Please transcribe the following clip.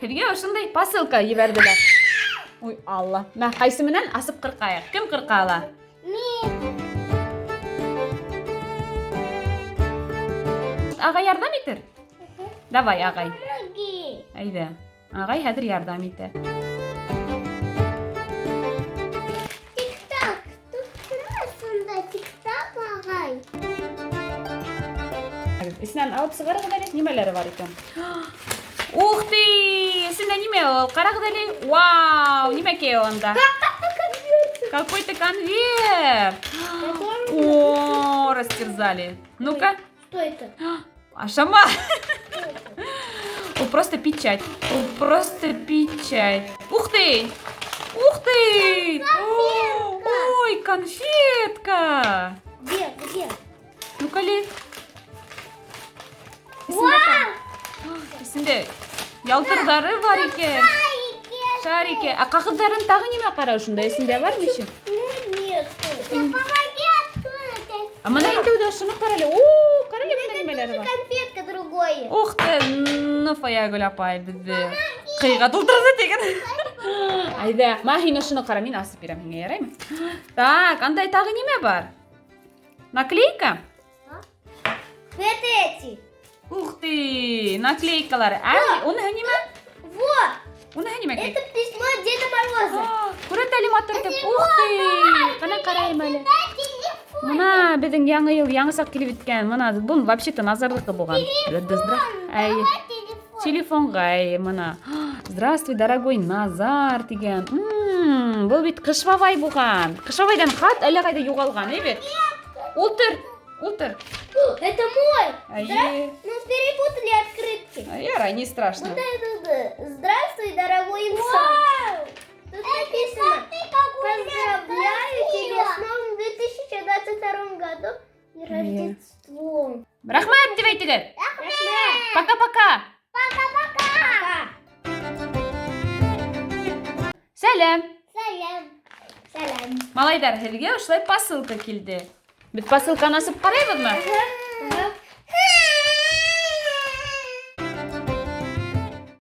Һеҙгә ошондай посылка ебәрҙеләр. Ой, Алла. Мә, ҡайсы менән асып ҡырҡайыҡ. Кем ҡырҡа ала? Мин. Ағай ярҙам итер? Давай, ағай. Помоги. Әйҙә. Ағай хәҙер ярҙам итә. Тик-так. Тут шунда тик-так, ағай. Эсенән алып сығарығыҙ әле, нимәләре бар икән? Ух ты! Эсендә нимә ул? Ҡарағыҙ әле. Вау, нимәкәй ул анда? Какой-то конверт. О, растерзали. Ну-ка. Что это? Ашама. О, просто печать. О, просто печать. Ух ты! Ух ты! Ой, конфетка! Где? Где? Ну-ка ли. Вау! Эсендә ялтырҙары бар икән. Шарики. Шарики. Ә ҡағыҙҙарын тағы нимә ҡара ошонда эсендә бармы еще? Нет. Помоги открыть. Ә мына инде үҙе ошоно ҡара әле. О, ҡара әле бында нимәләре бар. Конфетка другое. Ух ты, ну Фаягөл апай беҙҙе ҡыйға тултырҙы тиген. Әйҙә, мә һин ошоно ҡара, мин асып бирәм һиңә, яраймы? Так, андай тағы нимә бар? Наклейка? Вот эти. Ух ты, наклейкалар. Ә, уныһы нимә? Вот. Уныһы нимә? Это письмо от Деда Мороза. Күрһәт әле матур итеп. Ух ты, ҡана ҡарайым әле. Мына беҙҙең яңы йыл яңы саҡ килеп еткән. Мына был вообще-то Назарҙыҡы булған. Әй, телефонға әй, мына. Здравствуй, дорогой Назар тигән. Был бит Ҡыш бабай булған. Ҡыш бабайҙан хат әллә ҡайҙа юғалған, әй бит. Ултыр, ултыр. Это мой. Әйе. Нас перепутали открытки. Ярай, не страшно. Вот это да. Здравствуй, дорогой инсан. Тут написано: Поздравляю тебя с новым 2022 годом и Рождеством. Рәхмәт тип әйтегеҙ. Пока-пока. Пока. Сәләм. Сәләм. Сәләм. Малайҙар, һеҙгә ошолай посылка килде. Беҙ посылканы асып ҡарайбыҙмы?